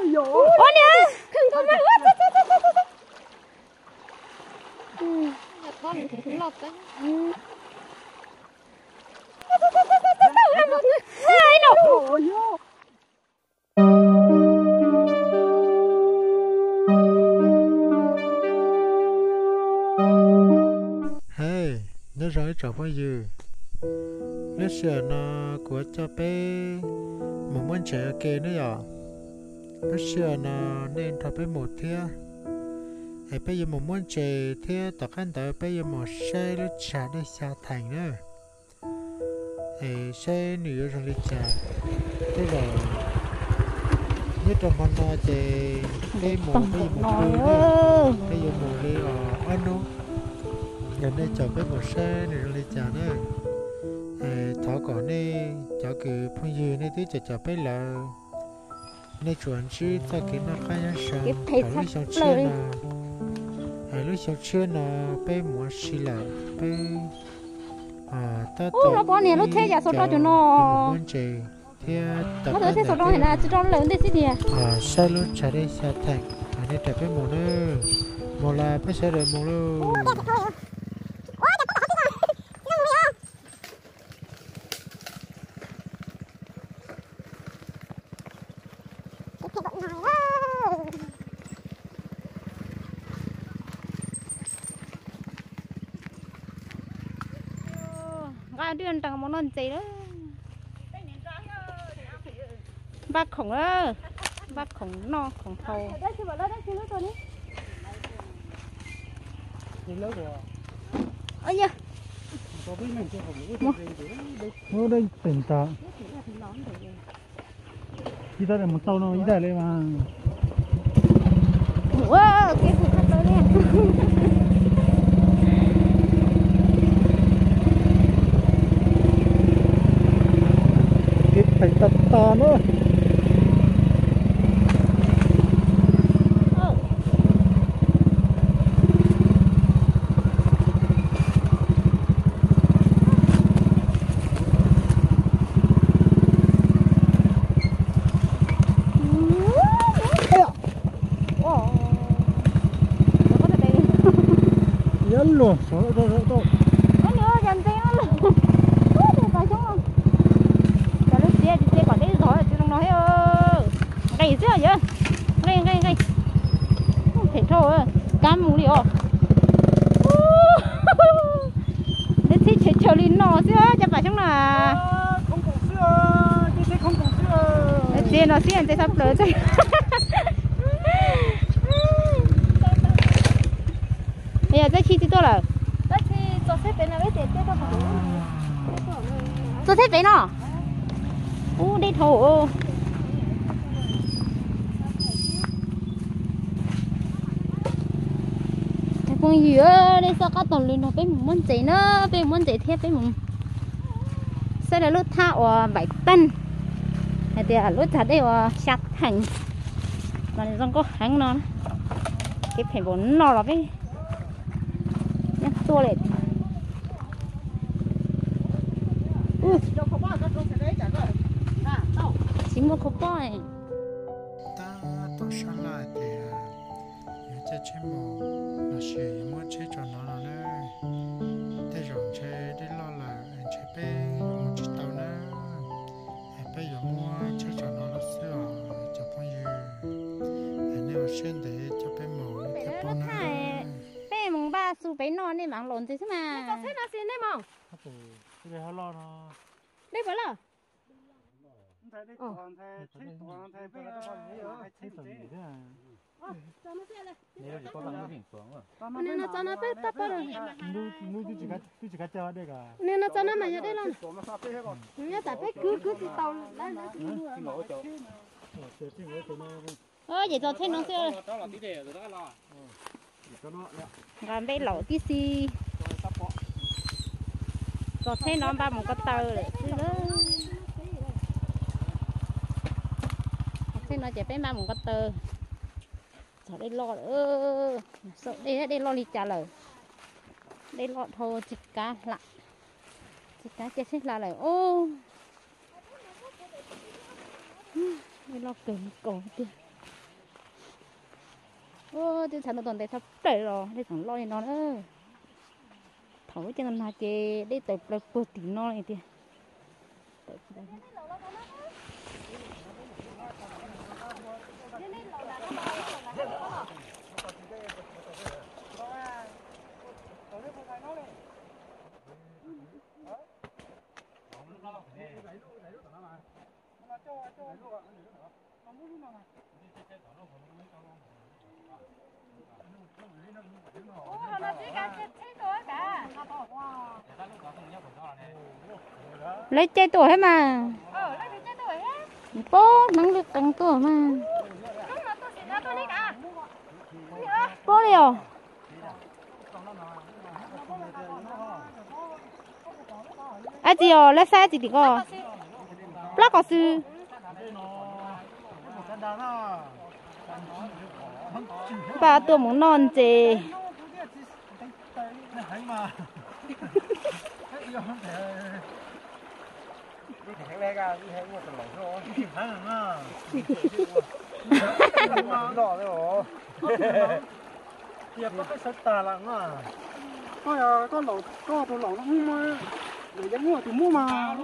Ua niam. Hei, nyob zoo ib tsoom phooj ywg, lub sij hawm no kuv yuav coj peb mus muab ntses ua ke nawb yom. Lub sij hawm no nej nrog peb mus thiab, es peb yuav mus muab ntses thiab tom qab ntawd peb yuav mus saib lub tshav dej Xya Theem na. Es saib nws yuav zoo li cas. Tej zaum nyob rau hmo no ces peb mus peb yuav mus pw na, peb yuav mus li ob hnub, yog nej caum peb mus saib nws zoo li cas na. Thov kom nej cov kws phooj ywg nej twb caum caum peb lawm, nej tsuas ntsib txoj kev noj qab nyob zoo thaum lub xyoo tshiab no. Lub xyoo tshiab no peb mus ua si lawm, peb tab tom muab ntses thiab saib lub tshav dej Xya Theem, nej raws peb mus na. Mus las peb sawv daws mus lauj. Nqa dej nrees mus noj ntses lawm. Npaj khoom lawm, npaj khoom noj khoom haus. Ib daim mus tau no ib daim li mas. Kev phem tas tas na. Yog luag sov rau rau tau. Cov ntses no, tus pas xyoob no, cov lub txiab tsis txiab kom deb zog tsis zoo no thiab. Nqis xwb yawg, nqis nqis nqis. Phem dhau, kab mus li os. Neb txhib tshav tshav li no xwb cov pas xyoob no. Txiab no xwb ntxim tshaj plaws. Yog txawj txhib tsis tuaj lawm. Txog txhib pem no. Ub, deb dhau. Cov phooj ywg, nej txhob qab toog lwm no, peb mus muab ntses na, peb mus muab ntses thiab peb mus saib lawv lub thaj uas Npaim Teej, hais tias lub tshav dej uas Xya Theem mas nws zoo nkauj heev no. Kev phem npaum no los peb nyob tuaj li. Tsis muaj khau pob. Tab tom sab laj tias yuav caij tsheb mus lossis yuav muab tsheb tso no no na. Tej zaum ntshe dej loj lawm ntshe peb yuav mus tsis tau na. Es peb yuav muab tsheb tso no no xwb os cov phooj ywg. Es nej ua siab ntev coj peb mus thiab peb na. Peb mus npaj xu pem no nej mam los ntxiv xwb mas. Dej puas loj? Nim no txog no mas yog dej loj, nyob tsam peb kwv kwv tsis tau lawm. Ces txog tsheb no xwb. Nqa npej laum tib si. Txog tsheb no npaj mus ko taw lawm xwb. Tsheb no ces peb npaj mus ko taw. Txog dej loj lawm. Dej, dej loj li cas lawm? Dej loj dhau tsis kav hla, tsis kav cia tsheb hla lawm os. Dej loj kawg nkaus tiag. Twb ntxhab ntau tus ntes tshaj plaws los dej tseem loj li no na. Thaum lub caij no nag ces dej tawm plaws puag tim no li tiag. Lawv caij tuaj thiab mas. Pob hneev li qees tuaj mas. Pob li os. Ab tsi os, lawv saib tsi tim ko. Plaub kaum xwb. Npaj tuaj mus noj ntses. Tias koj peb sawv tas lawm na. Koj, koj laus, koj tus laus no ub mas, lawv yeej muaj tus muaj mas.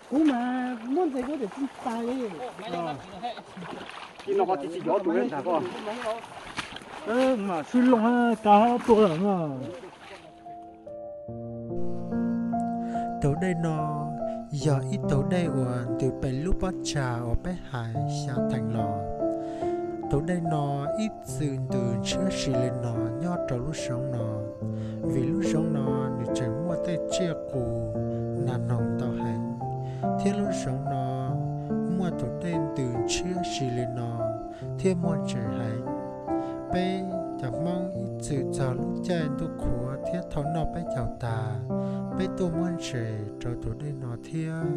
Kuv mas muaj ntses kuv tias tsis tas li. Kis no koj tsis tsis cov tus ntag koj. Mas sib loo tas tuaj lawm na. Tus dej no yog ib tug dej uas ntws pem lub pob tsag uas peb hais xya theem los. Tus dej no ib txwm ntws ntshiab si li no nyob rau lub zoov no, vim lub zoov no nws tseem muaj tej tsiaj qus nas noog ntau heev, thiab lub zoov no muaj tus dej ntws ntshiab si li no thiab muaj ntses heev. Peb cov Hmoob ib txwm txog lub caij ntuj qhuav thiab thauj noj peb caug tag, peb tuaj muab ntses rau tus dej no thiab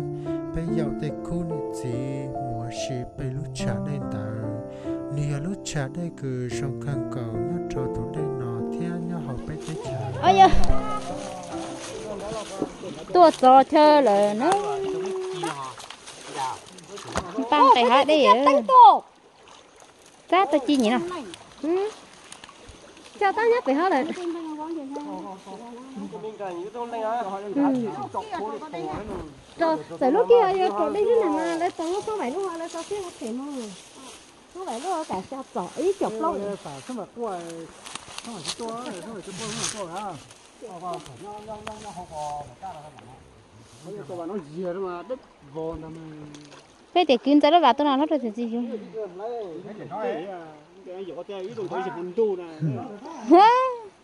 peb yaum tej khub niam txiv mus ua si pem lub tsag dej ntawd. Nws yog lub tsag dej kws zoo kawg nkaus nyob rau tus dej no thiab nyob hauv peb teb chaws. Tuaj txog chaw lawm na. Npaj nqes hav dej. Tsab tau ci nyim no. Tsab tab nyob pem hauv lawm. Txawm lub kiag yog kaum dej xwb na mas lawv tau lub xoob vaim lub lawv tau xwb phem mus. Xoob vaim lub kam xya txom ib com plaub. Peb tias kwv ntxawg lub vas tuaj no hlob rau txim txiv xyov.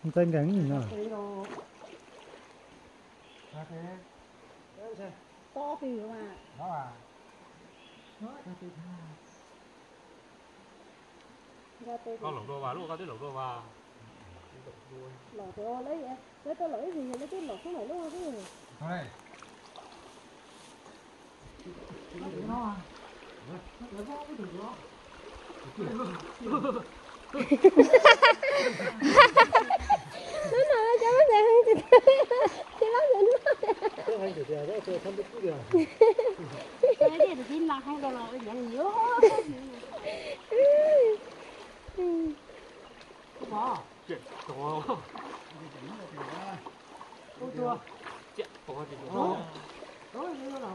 Ntxawg nkees no. Koj laum dua vas, lub koj twb laum dua vas. Hnub no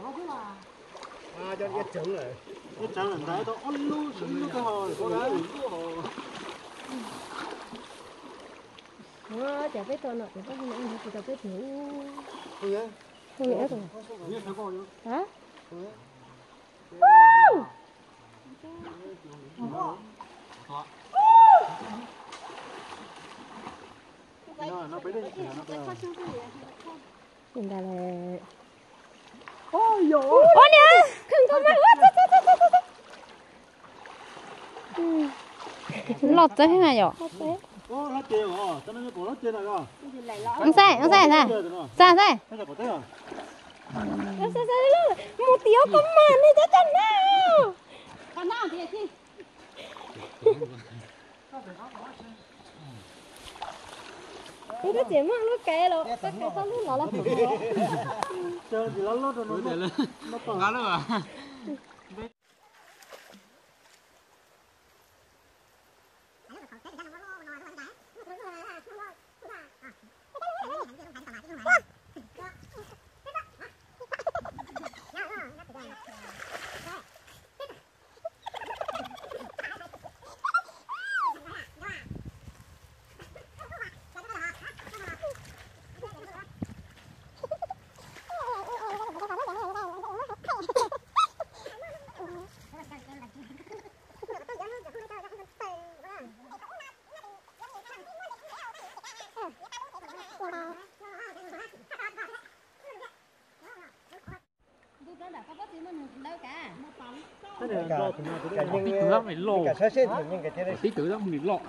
cov pab ntxawg heev tsis tau, cov pab ntxawg no. Ua cas peb tau no ces peb hu niam tsis tau peb tus. Hu niam tus. Hả? Ua niam, khwv nkaus mas. Loj txawv heev na yom. Xav xav xav xav. Mus tim ua koj mas nej cov coj na. Ib lub tsev maj lub kais los koj kais txoj lub los lawm. Tib tug dab mus loj, tib tug dab mus loj.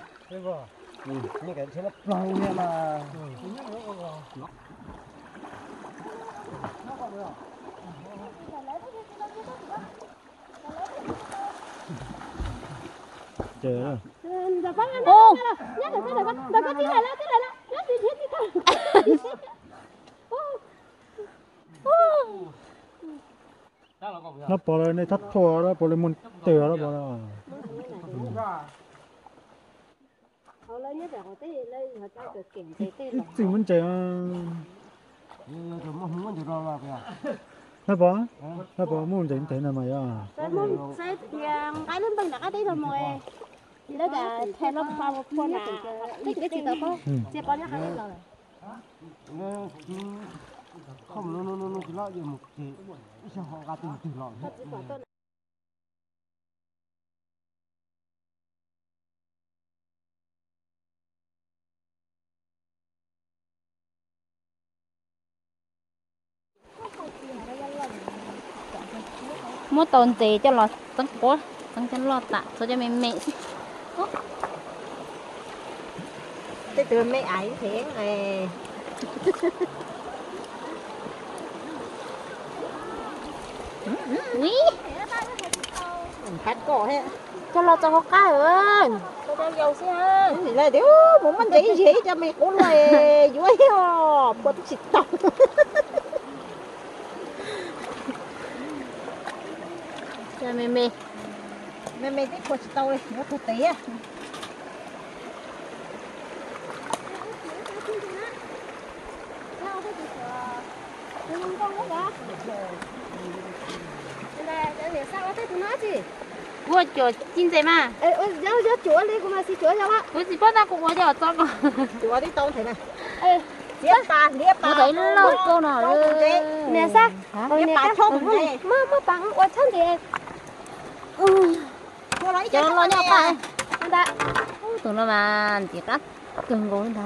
Nab pov nej thab thua pov lawv muaj twg los pov. Ib txwm muaj ntses. Nab pov, nab pov muaj ntses ntev no mas yog. Muab tau ntses coj los txeeb quab, txeeb coj loj tas, txhob coj me me xwb. Tej tus me aiv heev. Coj los txog hauv qab. Mus muab ntses ib zig ib co me qub luaj yuav yog puas tsis tau. Me me, me me twb puas tsis tau li, yuav tuag tes. Kuv cuam ci ntses mas. Yog cuam li kuv mas tsis cuam yog. Kuv tsis paub tab kuv ua cov txob ko. Cuam tib tau ntses na. Kuv tau ib loj kawg no. Niam Xab, muab pas ua txhob ntses. Cov no nyob qab. Tus no mas ntxim qab kawg nkaus li ntag.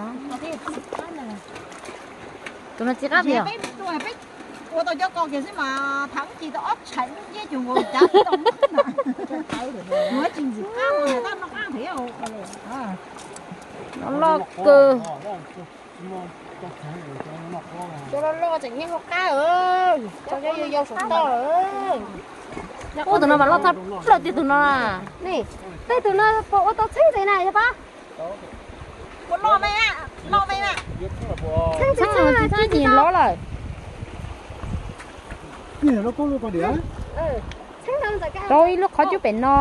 Tus no tsis qab li os. Ua tau cov ko kiag xwb mas thaum ub ci tau ob tshais lub ntsiab cuag nkaus cav tau. Yuav tsis ntxim qab mas tab no qab thiab. No loj kawg. Cov loj loj tseem nyob hauv qab. Cov yau yau saum toj. Ub, tus no mas loj tshaj plaws tiag tus no. Tej tus no puas ua tau txheeb ntses na yog pab? Txheeb ntses tsis txhob nyiam lov lawm. Rau ib lub qhov cub pem no.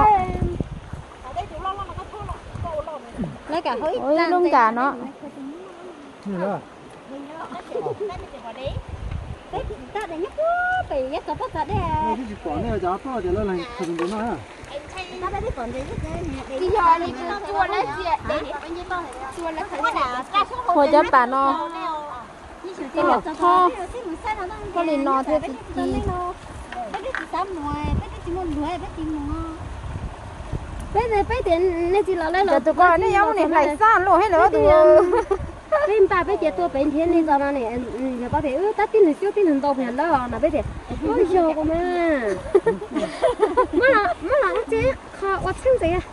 Ib lub nkag no. Tsis yog li tus cua lawv txiav, cua lawv txiav. Ua cov pas no, koj los txhob, koj li no thiaj tsis ci. Peb, peb tias nej tsis los lawm los tus ko nej yuav mus niam hlais xaj luaj thiab lawm tus. Peb npaj peb cia tuaj pem nrhiav nej tso no ne, yog pab tias wb tab tib neeg cuab tib neeg ntaus pem lawm no peb tias ua yog ko mas. Muab los ua txheeb ntses.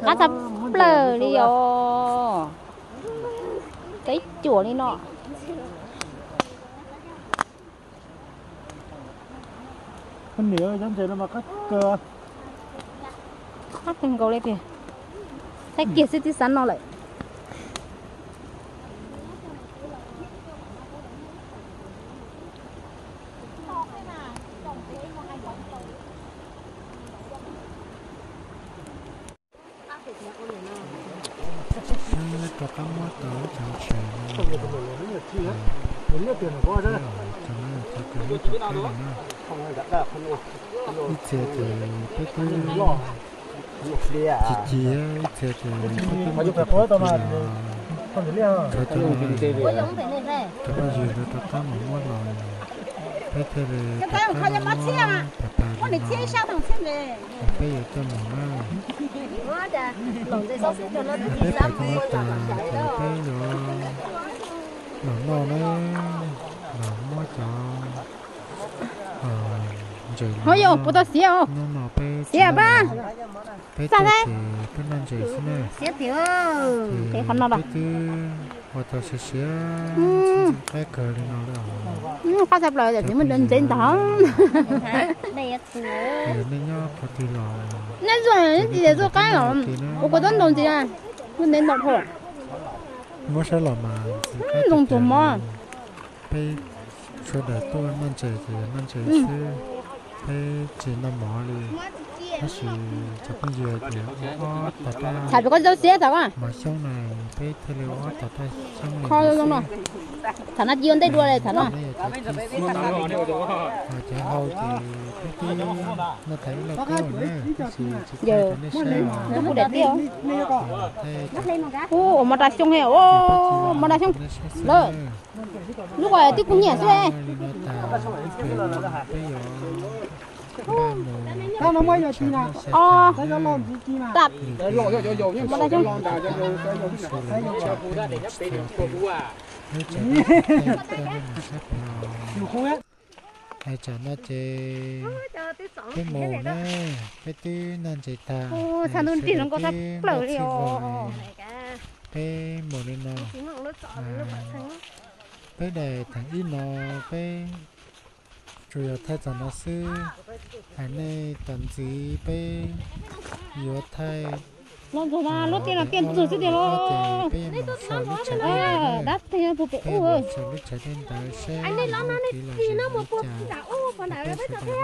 Qab tshaj plaws li os. Qab cuam li no. Qab kawg nkaus li tiag. Thaib kiag xwb twb xav noj lawm. Rov qab muab tau lub tsev tshis no, cov no cov kws muab rov qab lawm na. Ib txhia ces peb twb ci ci, ib txhia ces peb twb muab tau ci los, thov cov no, cov phooj ywg rov qab mus muab los, peb thiaj li rov qab muab pag pag li no, peb yuav coj mus na. Peb pag cov no tas ces peb yuav los noj na, los muab cov ntses no. Hnub no peb tsis noj mov, peb tuaj ces peb noj ntses xwb na. Ces peb twb ua tau siav siav qaib kawg li no lawm. Qab tshaj plaws, cov ntses ntag. Nej nyob qhov twg los, nej zuaj ntses zuaj qaib los, ua kuv txob ntau ntxiv, ntau ntau dhau. Muab saib los mas zoo tus mov. Peb sawv daws tuaj noj ntses ces noj ntses xwb, peb tsis noj mov li. Tab sis cov phooj ywg tias ua ob tog raj, tham pem koj tsis tau siab tham koj. Mov xyoob na, peb thiaj li ua ob tog raj xyoob li no xwb. Tham no cia ua ntej dua li tham no. Cov hlau ces peb twb noj tau ib lauj kaub na, tab sis tsis thaij rau nej saib os. Ua mov da xyoob he, ua mov da xyoob lawm. Lub ko twb kub nyiam xwb. Li no tas, peb yuav npaj mus, lub tsev no ces peb mus na, peb twb noj ntses tag, peb mus li no. Peb daim theem ib no peb tsuas yog thaij txog no xwb, hais nej tas ntxiv peb yuav thaij lub tiaj no tiaj ntug xwb tiag los. Peb yuav mus saum lub tsev dab teg puag pem ub, saum lub tsev dej ntawd seb nws muaj kev lom zem li cas, peb sawv daws na.